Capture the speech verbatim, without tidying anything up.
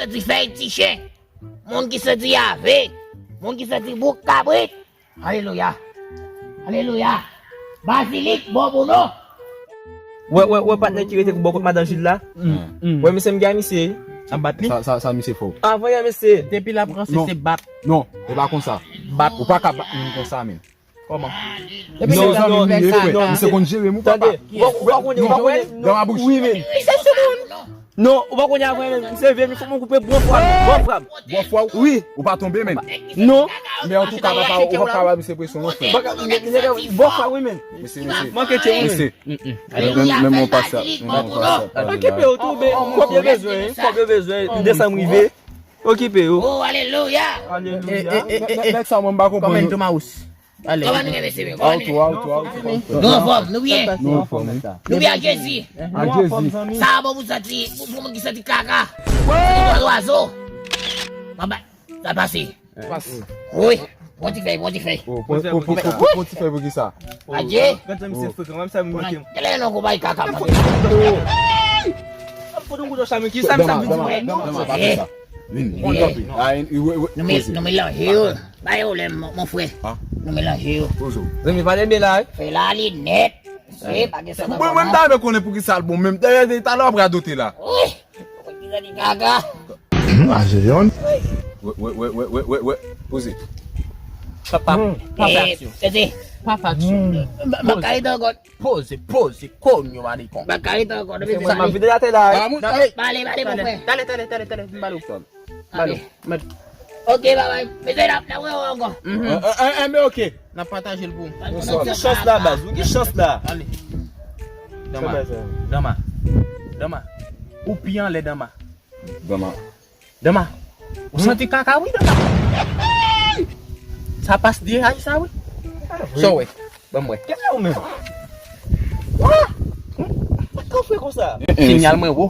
Santi fèy ti chen, moun ki santi yave, moun ki santi bouk kabrit. Alelouya. Alelouya. Bazilik bon pou nou. Wè, wè, wè, patnè ki rete bò kot madan Jil la. Wè, misye m gen a misye. Ap bat li. Sa, sa, sa misye fè w. Avan yè, mesye. Depi l ap ranse, se bat. Non, e pa konsa. Bat. Ou pa ka bat moun konsa, men. Kòman? Depi lè sa, nou fè sa, non. Misye konn jere m ou papa. Tande, ou pa, ou pa konnen, ou pa konnen. Dans ma bouche. Wi, men. Non, ou pa konnen avan, men, misye vye, fò mwen koupe bò fwa m, bò fwa m. Bò fwa w? Wi. Ou pa tonbe, men. Non. Men antouka, papa, ou pa ka ba misye presyon, non, frè. Bò fwa, wi, men. Mesye, mesye. Manke tchè, wi, men. Mesye. Men, men, men, mwen pa sa, men, mwen pa sa. Okipe w tou, be, kòb yo bezwen, kòb yo bezwen, desanm rive. Okipe yo. Oh, alelouya. Alelouya. Nèg sa, mwen, m pa konprann. Kòman nou renmen se men? Kòman nou renmen? Out, out, out. Nou anfòm, nou byen. Nou anfòm, wi. Nou byen ak Jezi. Ak Jezi. Sa bon pou santi, pou, pou moun ki santi kaka. Santi dwa zwazo. Mwen ba, sa pase. Pase. Wi. Bon ti fèy, bon ti fèy. Oh, pon, pon, pon, pon, pon ti fèy pou ki sa? Adje. Gade misye frekan, menm sa m manke. Kèlè non konpay kaka, man. Foto m kote sa, men ki sa m sa m di. Dama, dama, dama, pa fè sa. Vini, vini. Ay, wi, wi, poze. Nou melanje yo. Ba yo lè, mon, mon frè. Nou melanje yo. Poze w. Zanmi, pa de byen la, wi. Fè la li nèt. Se pa gen sa. Mwen, mwen, m ta renmen konnen pou ki sa l bon, menm. Dayè, talè w ap radote la. Wi. Pou ki sa li gaga? Ajeyon. Wè, wè, wè. Poze. Pa, pa, pa fè aksyon. Tete. Pa fè aksyon. M, m, m ap ka rete ankò. Poze, poze, konyo marikon. M ap ka rete ankò, depi se sa. M ap vide atè la, wi. Bale, bale, mon frè. Talè, talè, talè, talè, m bale w. Bale w. Ok, babay. Mesye, n ap, n ap wè w ankò. Eh, eh, eh, men ok. N ap pataje l pou ou. Ou gen chans la, baz. Ou gen chans la. Ale. Danma. Danma. Danma. Ou pi anlè, Danma. Danma. Danma. Ou santi kaka, wi, Danma. Sa pas de ay sa, wi. Sa w wè? Ban m wè. Kèt la ou menm. Sa k ap fè konsa? Sinyal mwen wo.